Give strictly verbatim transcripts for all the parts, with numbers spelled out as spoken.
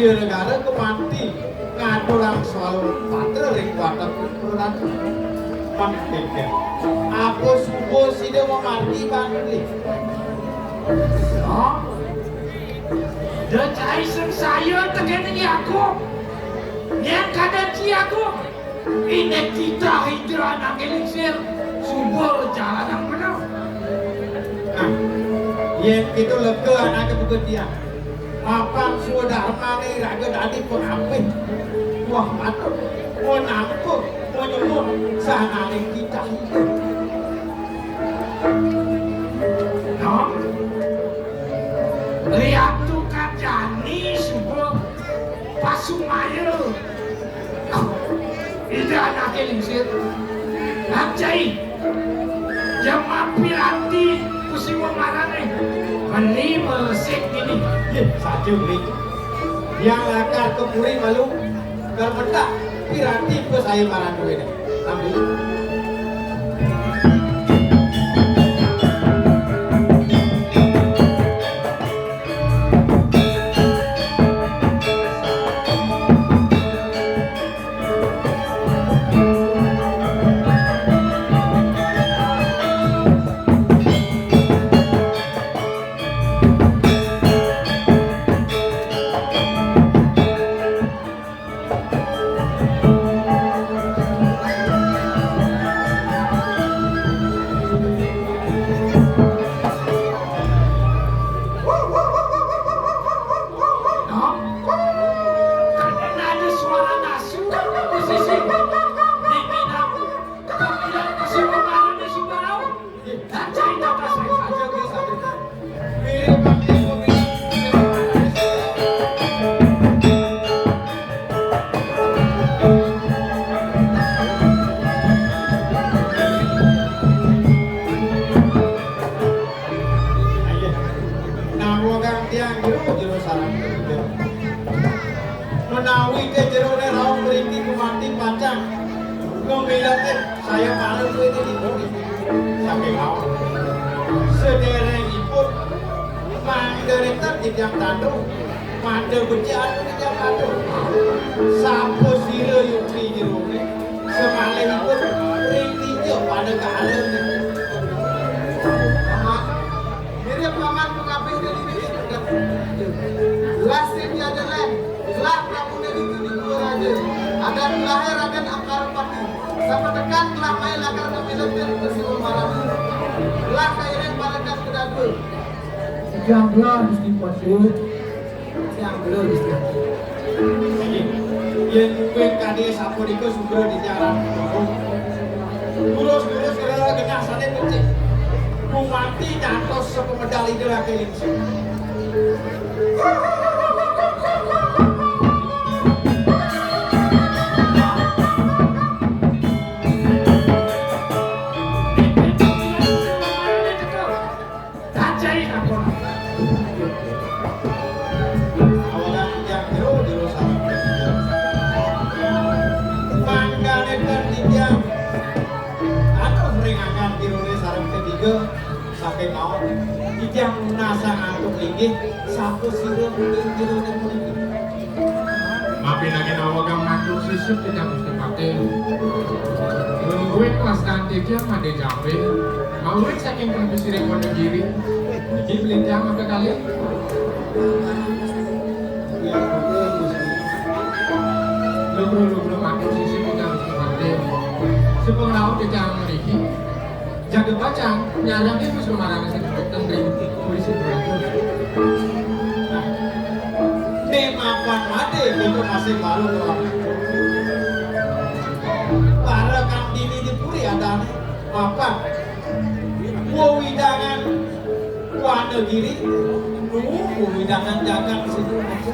Gara-gara gumanti ngaturang swalom patra ring watek Ratu. Mangkene. Apa suba sida mamargi bangli? Hah? Da cai sing saya tekene nyaku. Nyen kada ci aku. Ine titah ida anake lingsir, suba jalanang bener. Nah, yen kita lega anake buka tiang. Mapan swadarmane raga dadi pengapih. Wah, patut. Mau nampung, mau nyemur, sananing titah ida. Nah, lihat tuh kajani suba pasumaya. Ida anake lingsir. Nang cai. Jama piranti kusiwa marane. Meni melesik ini. Yeh, saja beli. Yang lakar ke puri malu. Kalau mentak, piranti pas saya marang duwe. Ambil. Nawa kang tiang jero, jero sareng. Menawi ke jerone rauh mriki gumanti pacang ngemiletin saya pareng duwe niki. Saking rauh. Sederengipun mangda nenten titiang tanduh, mangda becik anu titiang tanduh. Sapa sira yukti jerone? Semalihipun ring dija pada kaalene. Mirip paman pengabih dari diri. Gelah sing diajar lain. Gelah Prabu Neditu di Dua Raja. Adat lahir Raden Angkara Pati. Sampai tekan gelah main lakar ngambil lebih bersih marah. Gelah kairing parekan kedadua. Jangan Gusti Patih. Yang belum, Gusti. Yen kuwi kadi sapunika sugra di jalan. Lurus-lurus kira genah sane becik. Gumanti nyantos sepemedal ide lagi lingsir. Tajahi sampun. Awanan yang jero, jero sareng ketiga. Mangkane kan titiang. Aduh, ring angkan jerone sareng ketiga. Saking mawon. Titiang nasang antuk linggih. Sapa sira mungkin jerone puniki? Mapinangin awagang matur sisip titiang Gusti Patih. Mungguing wastan titiang made jambe, mawit saking Prabu Sirip Wonogiri. Niki beli tiang mangke kalih. Lugru-lugru matur sisip titiang Gusti Patih. Supeng rauh titiang mriki. Jaga pacang nyarengin Wisnu Marana sing peteng ring polisi beratur. Nah, ne mapan made kita masih malu lawan. Para kang dini di puri adane mapan. Wewidangan Wanagiri, nu wewidangan jagat situ aja.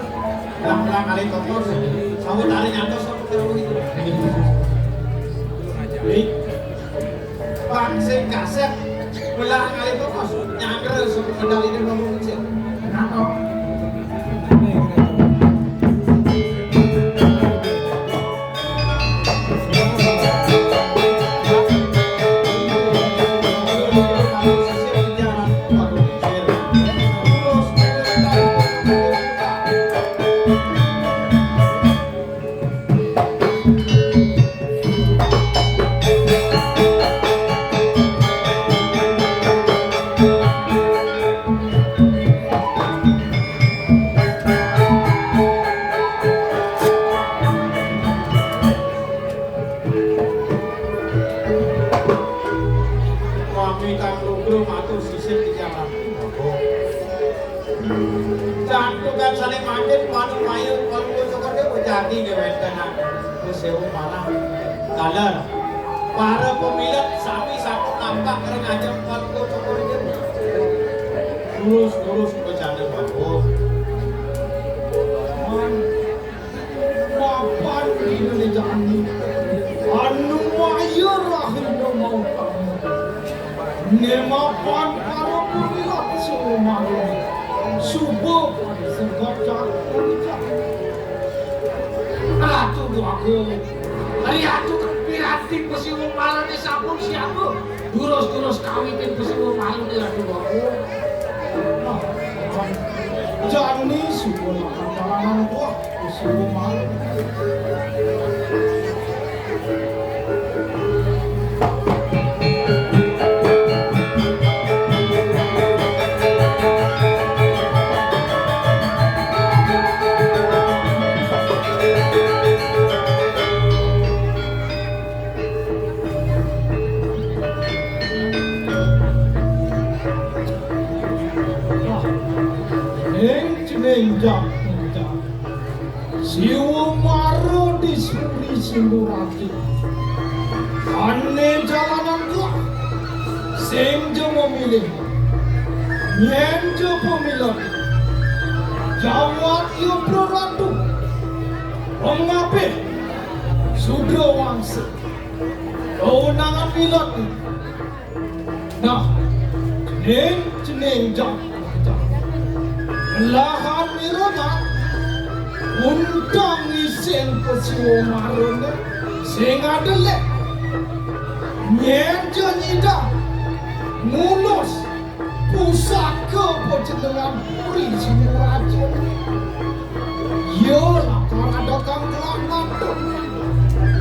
Lah, lah kali tokos, sawetare nyantos apa karo itu. Baik. Pang sing kasep, belah kali tokos, nyangkrel sing medal ini ngomong kecil. Kenapa? Ingkang lugra matur sisip titiang. Jantukan sané mangkin, manut mayuh, manut cokor, wéjati nggih wénten. Wis séwu malah. Taler. Para pemilet sami sampun nampak ring ajeng manut cokor nggih. Lurus, lurus, wéjati, Bapak. Mapan dinané jani, anu maya rahina mau kamu. Né mapan para pemilet sumangga. Suba pada sebat catur. Ratu Déwa. Ratu Piranti Pasiwa Malané sampun siaga. Durus-durus kawitin Pasiwa Malu nira dua. Nah, jani suwun akan kalangan kuah Pasiwa Malu. Ing jeneng jak-jak. Siwa mara disuri Sinduraji. Ané jalanan kuah. Sing ja memilih. Nyén ja pemilet. Jawat ya praratu. Pengapih. Sudra wangsa. Kewenangan milet. Nah, jeneng-jeneng jak-jak. Lahan mirengat. Untang isin Pasiwa Marané sing adelé. Nyén ja nyidang. Ngulus. Pusaka panjenengan Puri Singaraja. Ya, lakar ada kang kelak nandheng.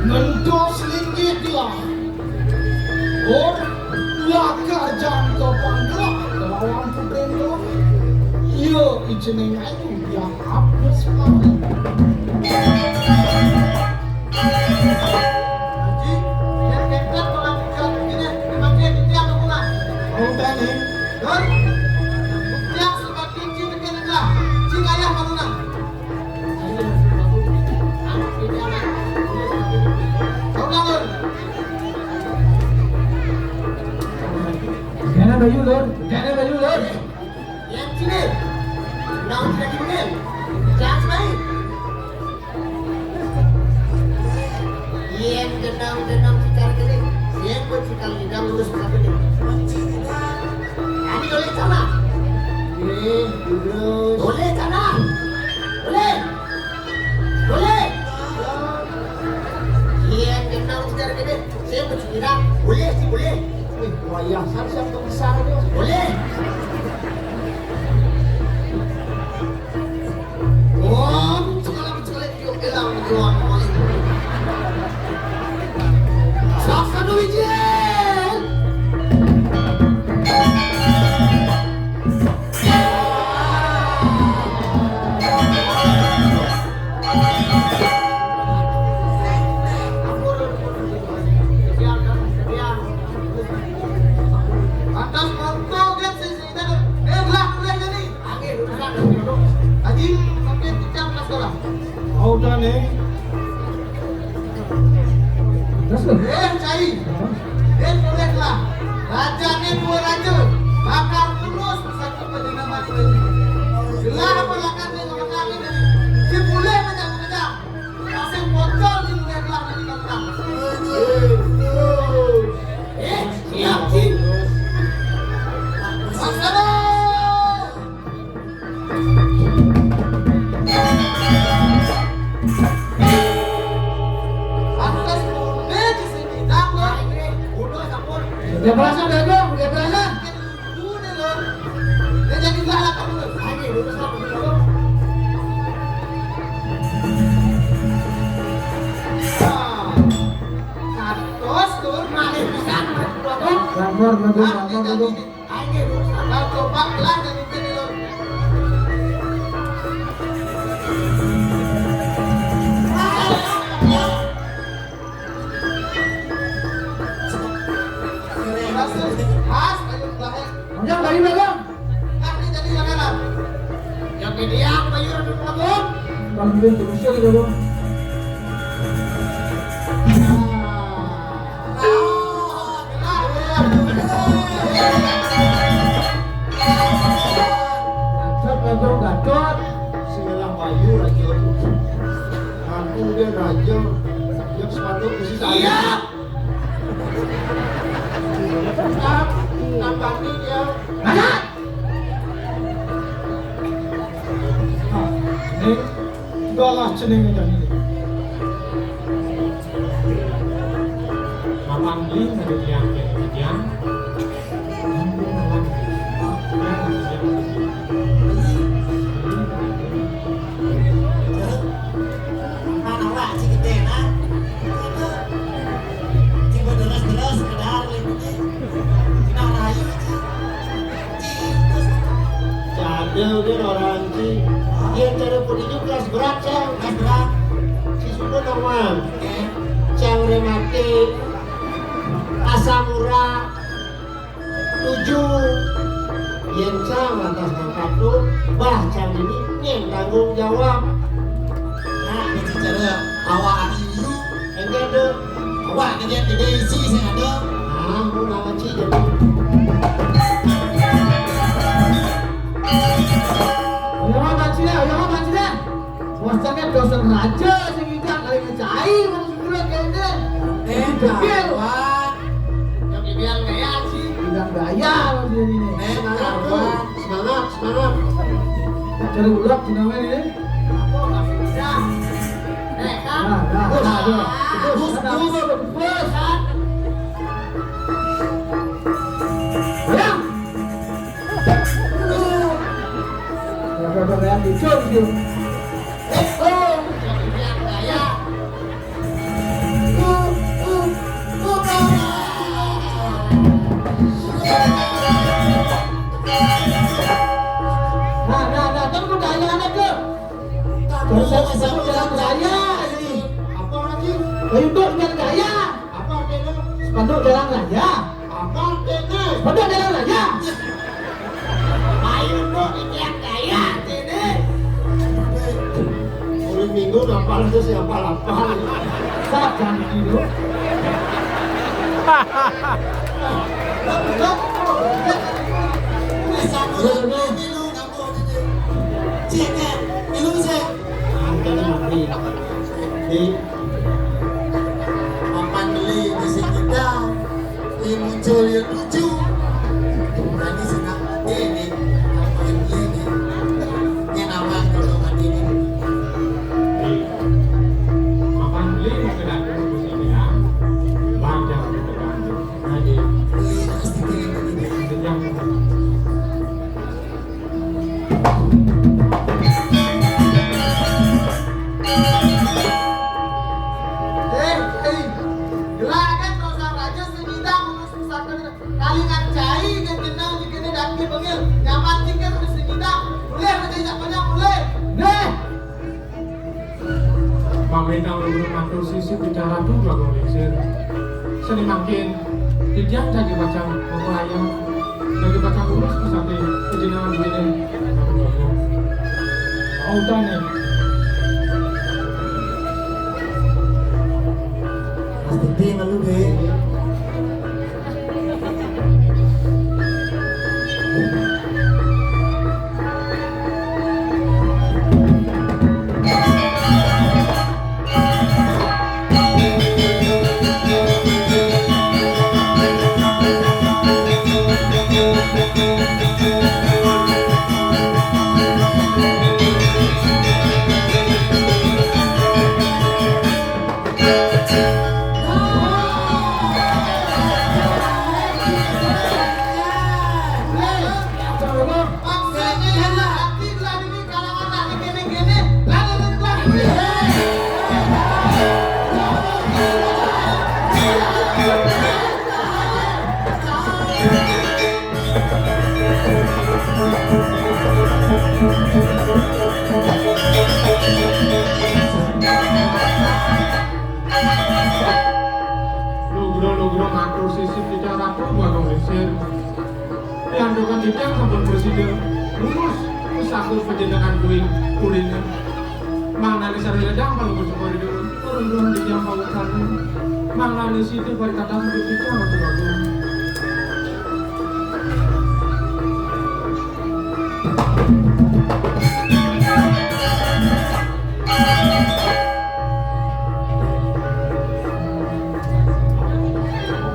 Ngentos linggih gelah. Or, lakar jangka panggelah kelawan putrin gelah. Ya, ijening ayu diangkat wis mari. Haji, yén kénkén ora tiga begini, emangnya titiang kepulan. Mau tani? Dur, titiang sebagai cing tekén enggak, cing ayah panunan. Kau ulang, Dur. Jangan bayu, Lur. Jangan bayu, Lur. Yang sini. Naon tidak dibener. Jangan main. Yen genang-genang cikar gini, yen buat cikar lidang lurus ke gini. Ini boleh sana. Ini lurus. Boleh sana. Boleh. Boleh. Yen genang cikar gini, yen buat cikar boleh sih boleh. Wih, wayah san siap kebesar dia. Boleh. Wah, segala-segala. Saksa Nuwijin. Atas mangkok kan sisi. Eh, belah, belah jadi. Haji, sampai pecah masalah. Mau udah nih. Terus lu? Eh, cai. Dia boleh lah. Raja ini dua raja. Bakal lulus satu penyenaman ini. Gelah apa lakar nih, lakar nih. Si boleh macam-macam. Kasih bocor di dunia gelah nanti kau. Eh, siap, Cing. Laksana. Pantes murni di sini, Dang, lo. Udah, sampun. Udah berasa, udah, Dang, udah berasa. Udah, lo. Dia jadi galak, kamu, lo. Ayo, udah, sampun, udah, lo. Nah. Katos, tuh, malih pisan, tuh. Sampun, tuh, sampun, tuh. Ayo, Bang, coba gelar dan itu dulu. Mas, ayo, Bang. Yang tadi, Bang. Kan ini tadi yang kanan. Yang ini yang bayar dulu, Bang. Bang, dia terus ya, Bang. Gacor, gacor, gacor. Sinilah Bayu, Raja. Aku dia Raja. Yang sepatu khusus saya. Iya. Tam-, tambani dia. Raja. Nah, ini adalah jenenge Dani. Mapan beli dari tiang, tiang. Mana awak cik gede nah? Cik berderas-deras sekedar lagi. Cina rayu cik. Cik terus. Cadel dia orang cik. Dia cara pun itu kelas berat saya. Kelas berat. Si suku nama. Oke. Cang rematik. Asam urat. Tujuh. Yen cang lantas ngangkat tu, bah cang ini nyen tanggung jawab. Nah, itu cara awak anak yuyu. Enggak ada. Awak kerja kedai isi saya ada. Ah, aku nak kecil je. Ayo, Bang Cina, ayo, Bang Cina. Wah, sangat dosen raja sing idak kali ngecai wong sekolah kene. Eh, Jepil. Kawan. Yang bilang gaya sih. Bilang gaya wong sini nih. Eh, semangat, Bang. Semangat, semangat. Cari ulap jenenge ini. Aku nggak bisa. Eh, kan? Nah, nah, nah, nah. Bus, bus, bus. Ayo. Nah, nah, nah, nah, lucu, lucu. Nah, nah, nah, kan udah jalan aja. Terus saya sepanduk jalan raya ini. Apa lagi? Ayo tuh jalan raya. Apa artinya? Sepanduk jalan raya. Apa artinya? Sepanduk jalan raya. Ayo tuh jalan raya sini. Mulai minggu udah apal itu siapa lapar. Sajan gitu. Bisa mulai minggu. Cek, eh, ilung sih. Angkanya mati. Di papan beli di sini dah. Di muncul yang lucu. Tadi senang ini. Apa yang ini? Ini nama kalau tadi ini. Di papan beli di sini dah. Banyak kita ganti. Tadi. Beli pasti ini. Sejak Eh, eh, gelakan dosa raja sing ngidang ngurus pusaka. Kalingan cai kan kenal dikene daki bengil. Nyaman tiket wis sing ngidang. Boleh raja jak banyak boleh. Neh. Pamrentah ulun matur sisip bicara tu Bagong Lingsir. Seni mangkin, titiang jagi pacang mambayang, jagi pacang urus pusaka panjenengan duwene. Autane. Pasti malu deh. Atur sisip titiang Ratu Bagong Lingsir. Santukan titiang sampun prasida ngunus pusaka panjenengan kuwi kuliner. Mangdane sari ledang palungguh Cokor Ida, perunduhan titiang pawusan. Mangdane sida parikatan titiang Ratu Bagong.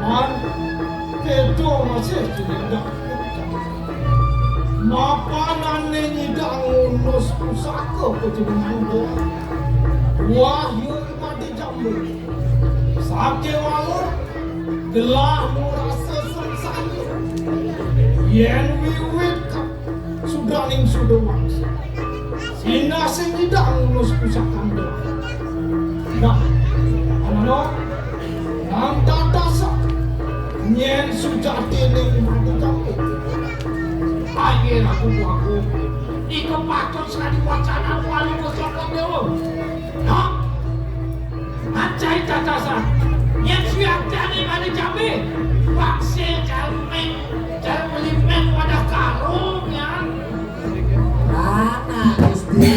Mar, kedo masih tindak. Mapanane nyidang ngunus pusaka panjenengan doa. Wahyu Made Jambe. Sakewala gelah ngrasa sengsara. Yen wiwit sudaning suda wangsa. Sinah sing nyidang ngunus pusaka doa. Nah, ana nang tatasan yen sujatine Made Jambe. Aye aku aku. Iku patut sekali wacana walu pusaka dewa. Nah, Acai tatasan, yen suyatane Made Jambe, paksa jalmeng, jalmelimen wadah karung, ya. Rana, Gusti.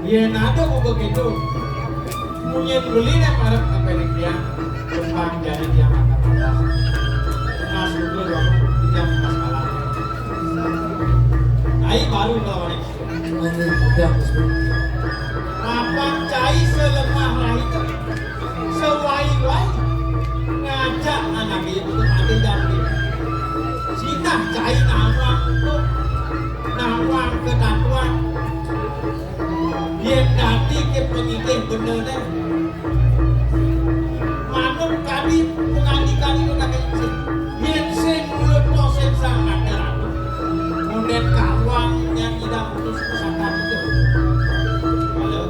Yen ada mau begitu, munyen beli nek arep kepenek dia, kembang jadi dia makan atas. Mas Google waktu tidak masalah. Ai baru lawan. Mane udah, Gusti. Apa cai selemah lah itu? Sewai-wai ngajak anak ibu ada jambi. Sinah cai nawang untuk nawang ke tatuan. Yen dadi ke pengikih bener deh. Manut kadi pengandikane kata Yesus. Yen sing mulut to sing sangat ratu. Munden kawang yang tidak putus pusaka itu. Halo.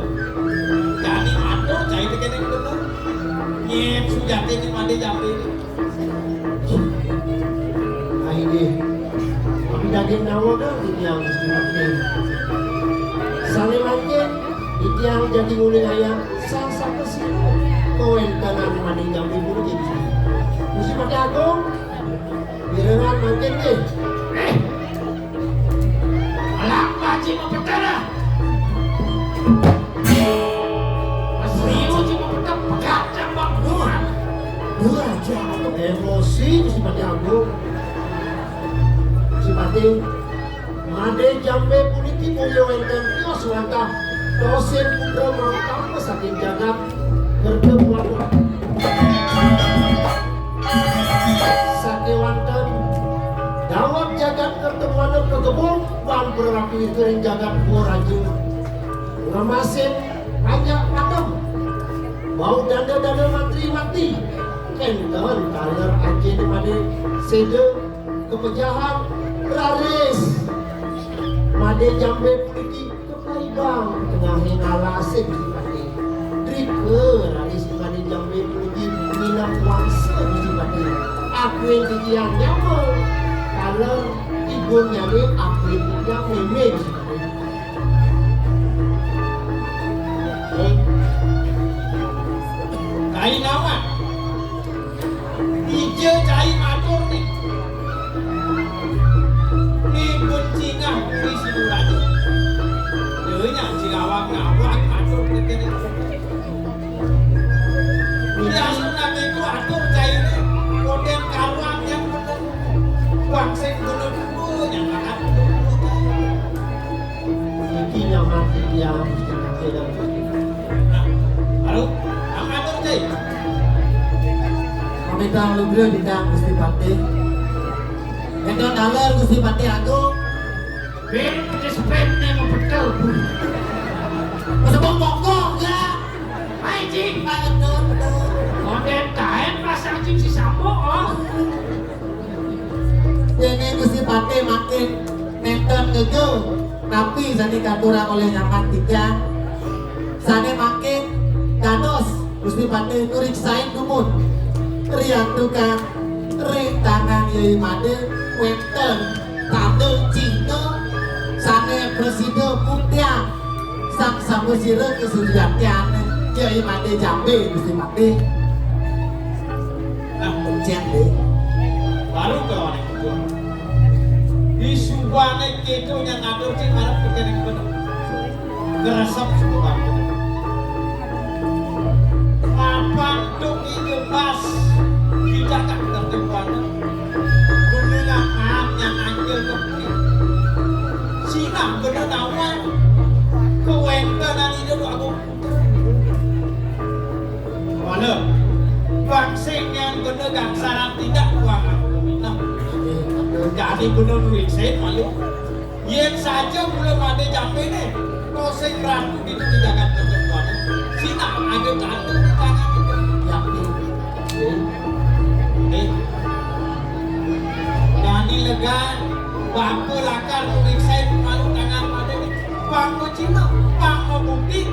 Jani matur cai tekene bener. Yen sujatine Made Jambe. Aine. Tapi daging nawa dah titiang Gusti Patih. Sane mangkin titiang jagi nguling ayam sasaka sira. Kawentanan Made Jambe puniki. Gusti Patih Agung, mirengan mangkin nggih. Eh, Alah, Pak Haji mau petel lah. Mas Rio Haji mau petel, pegat jambak gua. Dua aja, emosi Gusti Patih Agung. Gusti Patih, Made Jambe puniki mulya wenten tios wantah. Dosen putra mangkama saking jagat. Kerta buana. Sakewanten daweg jagat kerta buana kagebug wan prarapi ring jagat Dua Raja. Ngemasin panjak padem. Bau danda-danda mantri mati. Kenten taler ajin Made Seda kapejahang raris. Made Jambe puniki Kapaibang tengahing alasé Gusti Patih. Drika raris Made Jambe puniki minab wangsa Gusti Patih. Akuin titiang nyama. Kala ibun nyane akuin titiang mémé Gusti Patih. Kain awak. Dija cai matur ni. Ni pun cingah puri Siduraja. Dia nya cingawang ngawang matur kene. Dia asuh nabi ku atur cai ni. Konden karuan yang bener. Wang sing bener dulu yang makan dulu. Niki nyaman titiang Gusti Patih dan Gusti. Nah, halo, nang matur, Cai. Mamitang lugra titiang Gusti Patih. Énto taler Gusti Patih Agung. Ben pedes pet né mau betul. Masa mau monggo enggak? Ayo, Cing. Ayo, betul, betul. Konten kain pas anjing si Sambo, oh. Déné Gusti Patih mangkin nénten ngegel, napi sané katurang olih nyaman titiang. Sané mangkin dados Gusti Patih nuriksain dumun. Riantukan ring tangan Yai Made wénten tanda cihna sané prasida mutiang. Aku sira ke sujatiane, ya imane jambe Gusti Patih. Nah, cek deh. Baru kawan yang kedua. Di subane keto yang ngatur cek arep pekereng bener. Ngeresep suku bangku. Mapan tuk ide mas kita kan tertempuan. Bener akan yang anjir kepri. Sinah bener nawang. Kewentenan ide aku. Mana? Bang sing yang bener gangsaran tidak kuangan. Nah, jadi bener duit sen malu. Yen saja mula mate jampene, to sing ratu ditu di jagat pertemuan. Sinah ada tanda di tangan itu. Ya, ini. Ini. Dani lega, bapa lakar kuning saya malu tangan mate. Pang ko Cina, pang ko bukti,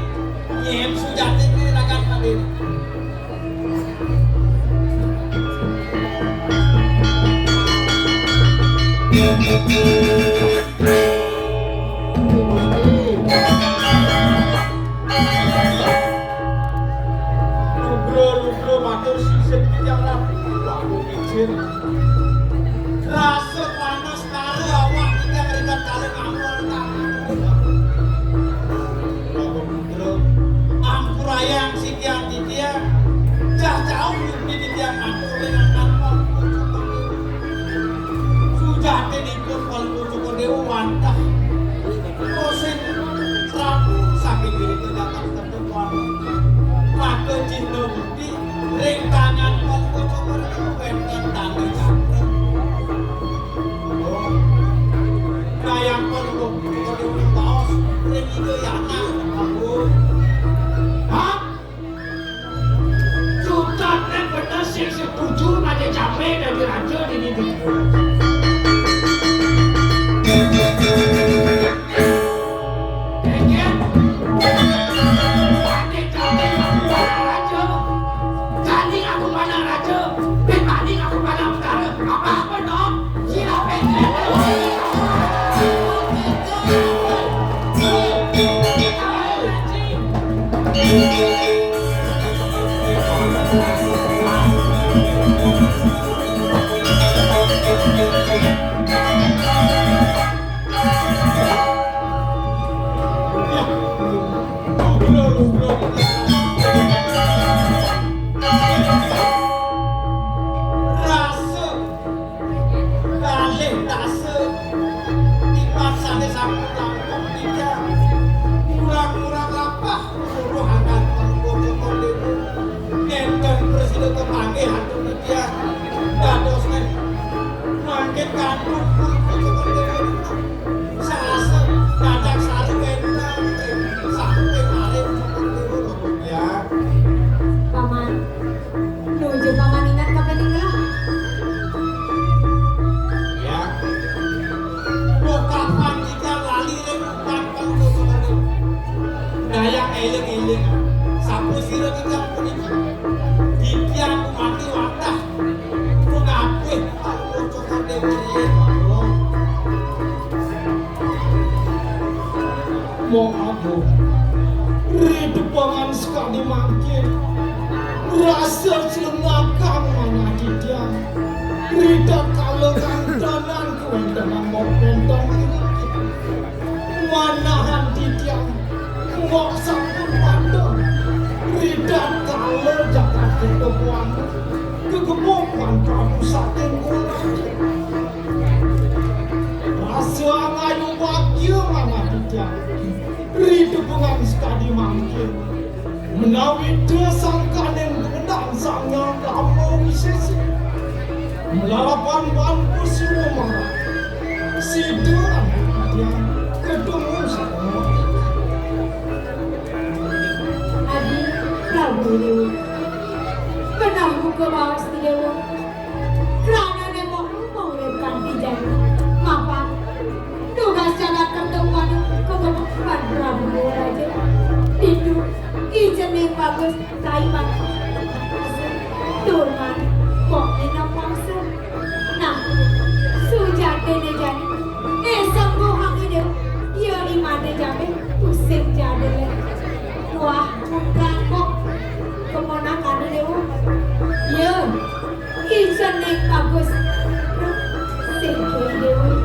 yen sujati ini rakan mate. Rudra, Rudra, matur sisip titiang rabi. Waduh, izin. Rasa panas karo awak titiang ringan kali ngamul tangan. Waduh, Rudra, ampurayang sitiang titiang. Cah jauh yukti titiang matur ring angkan. Sujati nipun Palungguh Cokor Dewa wantah. Kosing Prabu saking diri tindakan ketentuan. Maka cihna bukti ring tangan Palungguh Cokor Dewa wenten tanda cakra. Oh. Kayang Palungguh Cokor Dewa baos ring Ida Yana. Ampun. Hah? Cucutné bener sing setuju, raja jamé dadi raja dini. Éngkén. Raja jamé aku manah raja. Jani aku manah raja. Bén bani aku manah betara. Apa-apa, Nom? Rasa kalih dasa tipat sané sampun langkung tiga. Kurang-kurang lapah suruh akan Palungguh Cokor Dewa. Nénten prasida kapanggih antuk titiang. Dados nén mangkin kantun Palungguh Cokor Dewa. Salasa datang sari wénten samping alit Cokor Dewa. Ya. Paman. Nuju paman ingat kapining gelah. Ya. Kok kapan kita lali ring upat Palungguh Cokor Dewa? Dayang éling-éling. Sapa sira titiang puniki? Titiang gumanti wantah. Mengapih Palungguh Cokor Dewa riyin. Mong Agung, ri tepengan sakadi mangkin, rasa slengakang manah titiang, ri tatkala kantenan kawéntenan Mong Péntong iriki. Manahan titiang, Mong sampun padha, ri tatkala jagat kéto kuwat, gegemuk Prabu saking Kulawati. Rasa angayu bagya manah titiang. Ri tepengan sakadi mangkin. Menawi dasangkaning pengenang Sang Hyang Rama Wisesa. Malarapan ban Kusuma Marak. Sida titiang ketemu sareng. Adi Prabu Déwa. Kenah muka bawas Déwa. Krana nembok murip kanthi janji. Mapan. Tugas jagat kerta buana kekepepan Prabu Déwa Raja. Ditu, ijening bagus saiman. Durman, kok nginep wangsul. Nah, sujatiné jani. Eh, sembuh angin. Iya imane jani. Pusing jani. Wah, bukan kok keponakan Dewa. Ya, ijen ning bagus. Sing Dewa.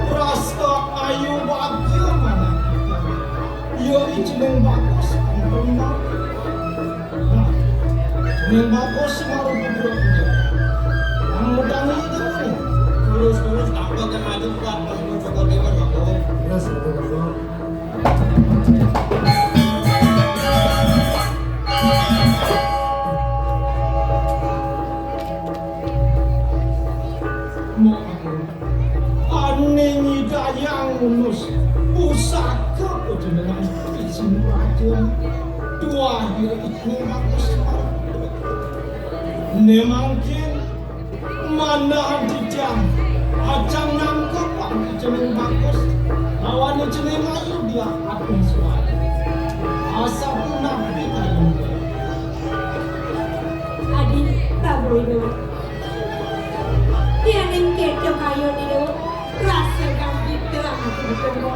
Rasa ayu bahagia manah kita. Ya, ijen ning bagus, ampun, Bang. Nah, ning bagus maru bubur. Yang mudangi itu nih. Terus-terus tambah ke maju kuat, terus-terus bakal bebas, Bang. Terus, terus, terus. Mau aku. Aning Ida Hyang Wunus, pusaka panjenengan isin raja. Tuah ya iku bagus. Ne mangkin manah dijang, ajang nangkep pang jeneng bagus. Lawan jeneng ayu dia agung suara. Asa pun nabi kayun. Adi, Prabu Ibu. Yén ing kéto kayuné, rasa kang kita anak betul.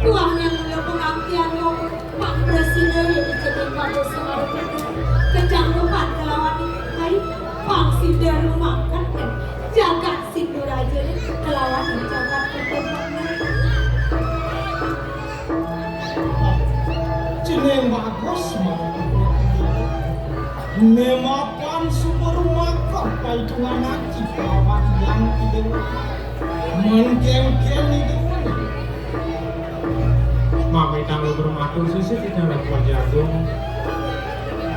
Tuah nang mula pengantian lo, Pak Presiden yang dicetik Pak Besar. Kejang lupa kelawan hai, Pak Sider makan, jagat Sidoraja kelawan jagat Kutuban. Jeneng bagus, ne mapan sumber rumah kok paitungan aji kelawan yang idewa. Mengkengken idewa. Mami tanggal bermatur sisi tidak ada Aji Agung.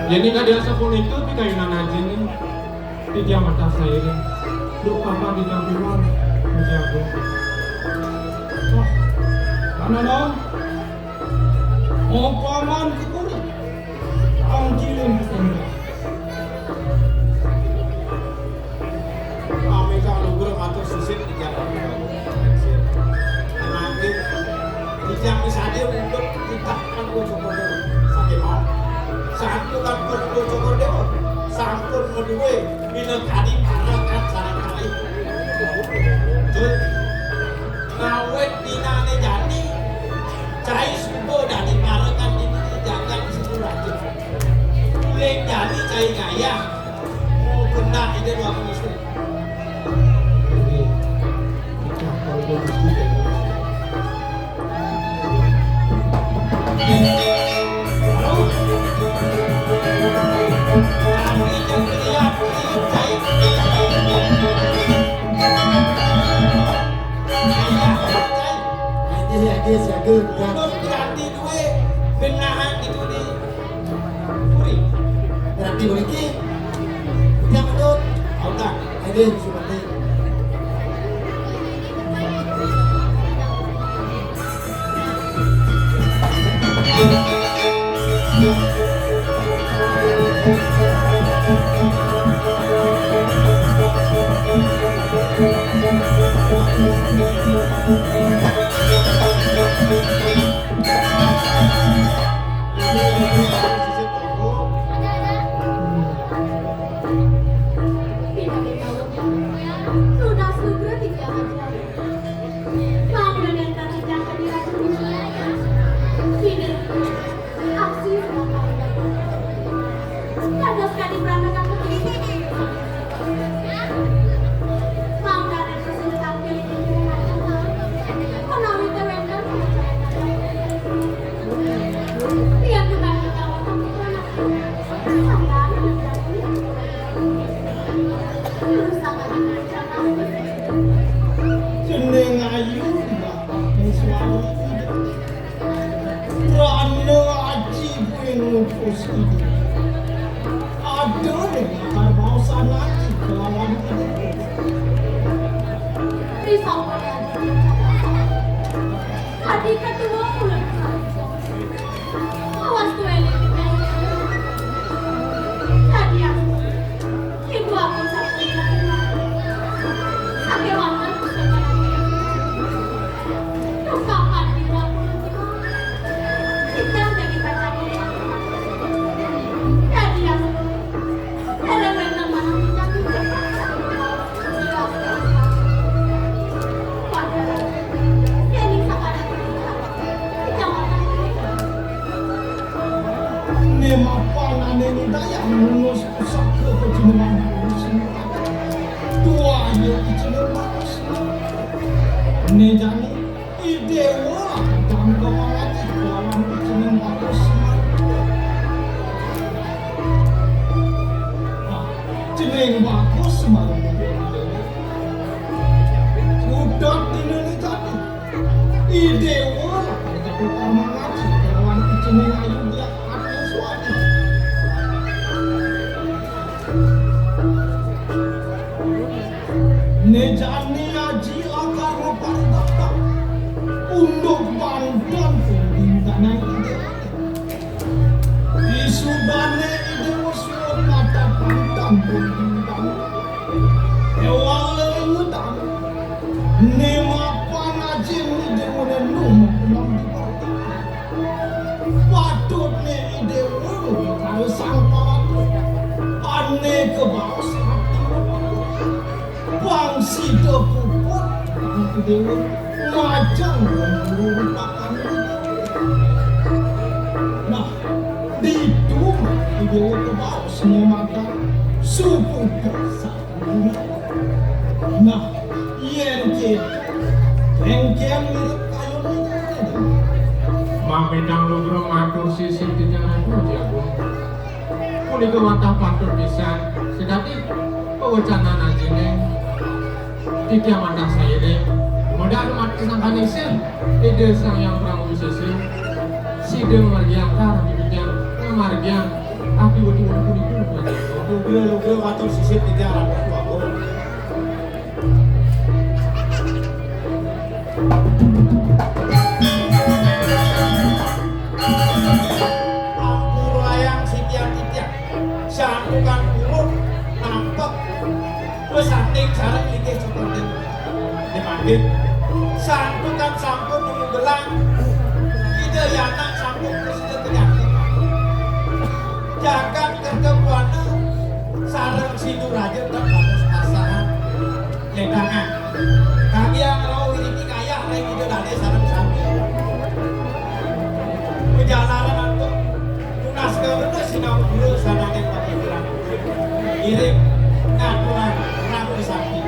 Jadi nggak dia sepuluh itu di kayunan aji nih. Titiang mata sairing. Duk papa di kampiwan. Menjago. Wah. Mana dong? Mau paman ke kulit. Ang kilim ke tenda. Kami kalau guru matur susit di jalan. Nanti titiang misalnya untuk kita kan guru cokor. Sakit mau. Satu kan guru cokor dewa. Sampun meduwe. Minangkani parekan sareng kalih. Dul, ngawit dinane jani, cai suba dadi parekan dini jagat Sidoraja. Uling jani cai ngayah, mau kena ide dua musuh. Aja, aja, siaga, bukan. Berarti duwe benahan itu di Puri. Berarti mriki. Dia betul. Autan. Aja, Supati. Lunas nugra tinggal aja. Panggadan kami jaka diracuni. Sini, aksi rumah tangga. Dados kadi pranagaken. Panggadan kasunyatan pilih menawi tewenten. Tiap bukan ketawa. Sampai. Jeneng ayu, Mbak, wong suami. Rano aji kuwi ngutus iki. Aduh, deh, bakal mau sana aji kelawan iki. Risau kalian. Adi ketua ulah. Awas tuh elit. Tadi aku. Ibu aku sakit. Sakit banget. Tuh kapan ibu aku nanti mau? Kita udah dibaca. Tadi aku. Ada datang malam kita. Nulus pusaka ka jenengan Semar. Tuah ya jenengan Semar. Né jani I Déwa tangga mangaji kelawan jeneng Bagus Semar. Nah, jeneng Bagus Semar. Udat dina né jani. I Déwa tangga mangaji kelawan jeneng Ayu Diah Adi Suwadi. Né jani aji lakar maparibasa, unduk banten pun bintang ide. Isudané I Déwa suud mata pantan pun bintang. Éwala ing utang. Né mapan ajin I Déwa nenu mapunang di paribasa. Patutné I Déwa karo sang pawatra. Ané kabaos ati. Pang sida puput I Déwa majeng rupakan. Nah, ditu I Déwa kabaos né mapan suku. Nah, yén kéto, kénkén mirip kayun. Mamitang lugra matur sisip titiang Ratu Aji Agung. Punika wantah patut pisan. Sakadi pawecanan ajiné, titiang wantah sairing. Dumadak dumateng sangkaning sih, Ida Sang Hyang Prabu Sisi, sida ngamargiang karami titiang, ngamargiang Api wedi wong punika. Lugra, lugra, matur sisip titiang Ratu Agung. Ampurayang sitian titiang. Santukan purun nampek. Wis anting sareng inggih cukup. Dipanggih. Santukan sampun nunggu gelang. Ida Yana sampun presiden penyakit. Jagat kerja buana sareng Sidu Raja tak bagus pasangan. Ledangan. Kami yang rauh ini kaya ring Ida Dane sareng sami. Pejalaran antuk tunas kawena sinau guru sanane pakikiran. Iring ngaturan ramu sami.